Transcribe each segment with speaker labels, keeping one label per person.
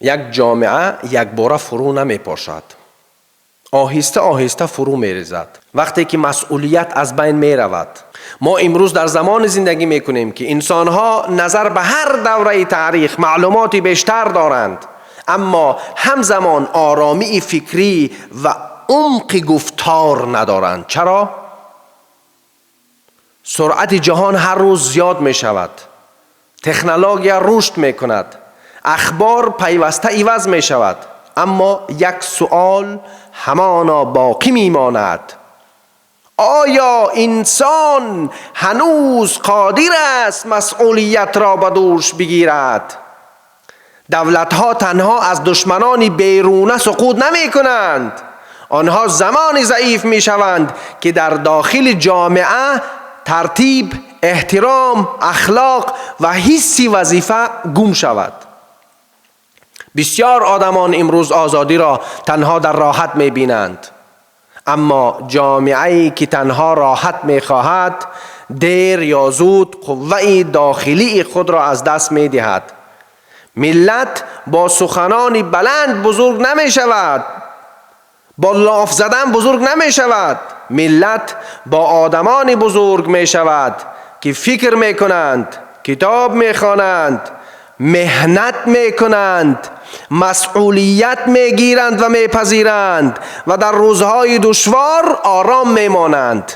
Speaker 1: Як ҷомеа якбора фурӯ намепошад, оҳиста оҳиста фурӯ мерезад, вақте ки масъулият аз байн меравад. Мо имрӯз дар замоне зиндагӣ мекунем, ки инсонҳо назар ба ҳар давраи таърих маълумоти бештар доранд, аммо ҳамзамон оромии фикрӣ ва умқи гуфтор надоранд. Чаро? Суръати ҷаҳон ҳар рӯз зиёд мешавад, технология рушд мекунад, ахбор пайваста иваз мешавад, аммо як суол ҳамоно боқӣ мемонад: оё инсон ҳанӯз қодир аст масъулиятро ба дӯш бигирад? Давлатҳо танҳо аз душманони беруна суқут намекунанд. Онҳо замоне заиф мешаванд, ки дар дохили ҷомеа тартиб, эҳтиром, ахлоқ ва ҳисси вазифа гум шавад. Бисёр одамон имрӯз озодиро танҳо дар роҳат мебинанд, аммо ҷомеае ки танҳо роҳат мехоҳад, дер ё зуд қувваи дохилии худро аз даст медиҳад. Миллат бо суханони баланд бузург намешавад, бо лоф задан бузург намешавад. Миллат бо одамоне бузург мешавад, ки фикр мекунанд, китоб мехонанд, меҳнат мекунанд, масъулият мегиранд ва мепазиранд ва дар рӯзҳои душвор ором мемонанд.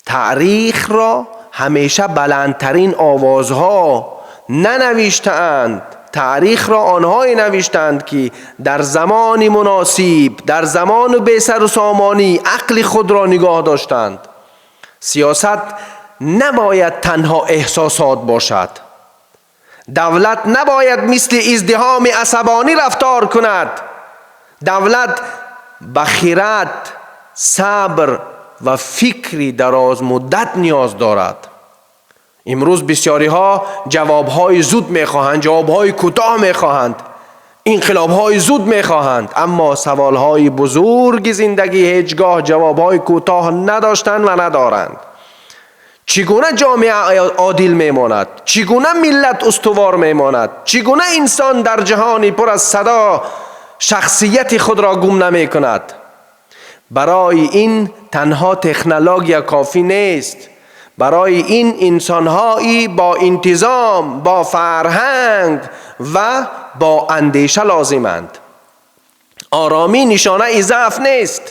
Speaker 1: Таърихро ҳамеша баландтарин овозҳо нанавиштаанд, таърихро онҳое навиштанд, ки дар замони муносиб, дар замони бесару сомонӣ ақли худро нигоҳ доштанд. Сиёсат набояд танҳо эҳсосот бошад. Давлат набояд мисли издиҳоми асабонӣ рафтор кунад. Давлат ба хирад, сабр ва фикри дарозмуддат ниёз дорад. Имрӯз бисёриҳо ҷавобҳои зуд мехоҳанд, ҷавобҳои кӯтоҳ мехоҳанд, инқилобҳои зуд мехоҳанд, аммо саволҳои бузурги зиндагӣ ҳеҷ гоҳ ҷавобҳои кӯтоҳ надоштанд ва надоранд. Чӣ гуна ҷомеа одил мемонад? Чӣ гуна миллат устувор мемонад? Чӣ гуна инсон дар ҷаҳони пур аз садо шахсияти худро гум намекунад? Барои ин танҳо технология кофӣ нест. Барои ин инсонҳои бо интизом, бо фарҳанг ва бо андеша лозиманд. Оромӣ нишонаи заъф нест,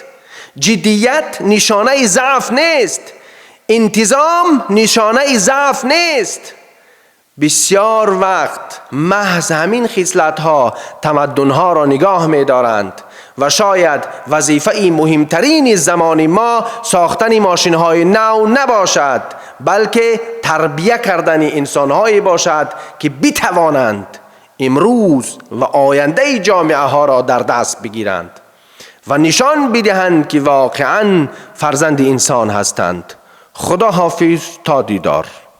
Speaker 1: ҷиддият нишонаи заъф нест, интизом нишонаи заъф нест. Бисёр вақт маҳз ҳамин хислатҳо тамаддунҳоро нигоҳ медоранд ва шояд вазифаи муҳимтарини замони мо сохтани мошинҳои нав набошад, балки тарбия кардани инсонҳое бошад, ки битавонанд имрӯз ва ояндаи ҷомеаҳоро дар даст бигиранд ва нишон бидиҳанд, ки воқеан фарзанди инсон ҳастанд. Худо ҳофиз, то дидор.